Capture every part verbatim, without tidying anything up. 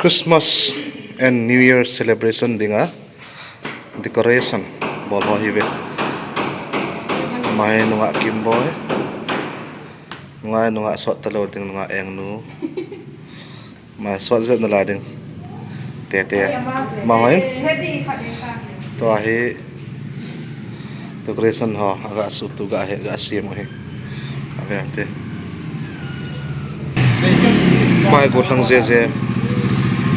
Christmas and New Year celebration dinga decoration bol ho hi ve. Ama hi nungah Kimboi. Nungah, nungah sot talou ding, nungah Engnu. Ama sot jep nalai ding. Tete. Ama hoi. Tua hi decoration ho, aga sutu ga he, ga siam he. Ave te. Ama hi Golhang J J,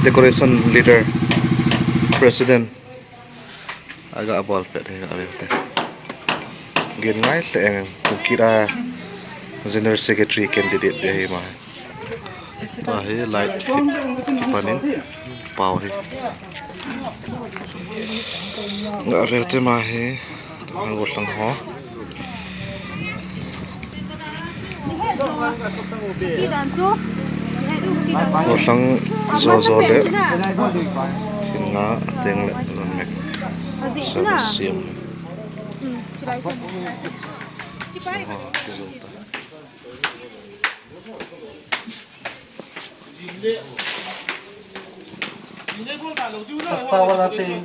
decoration leader, president. Aga bol pet he, ave te. Gen ngai le eng, Kumkit a general secretary candidate te hi ama hi. Tua hi light fit panin pao hi. Nga ve te ama hi, tua hi Golhang ho. Golhang jojo le. Thinga teng le lam mek. Sa siam. Sasta wala pen.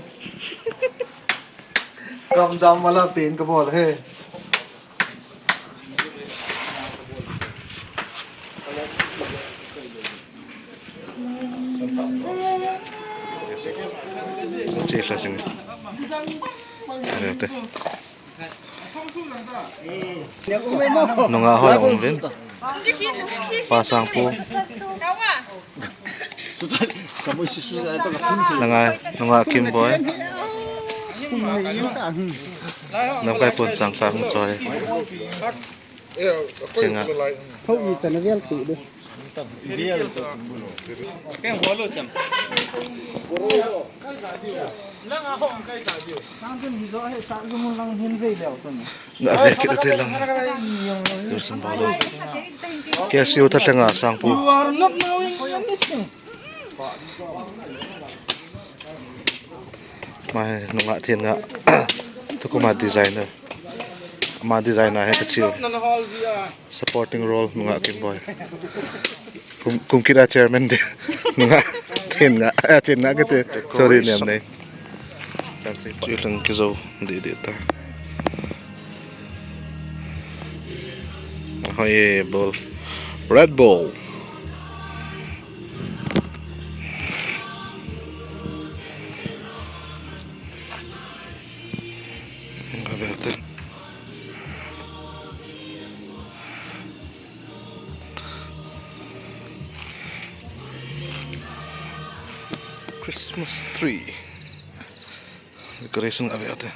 Kam jam wala pen ka bol he. Che hla sing. Ave te. Nungah hoi um vin. Pa Sangpu. Nungah, nungah Kimboi. Namkai pun sang sang choi. Thinga. Nga ve kit te lang. Yosin bol. Ke siu ta thenga Sangpu. Ama hi nungah thinga. Tukum a designer. Ama designer he ta chiu. Supporting role nungah Kimboi. Kum, Kumkit a chairman de. Nungah, thinga, eh, thinga kiti. Sorry, nem nei. Chiu lang kijo di di ta. Hoi, Bull. Red Bull. Nga ve te. Christmas tree. Decoration nga ve te.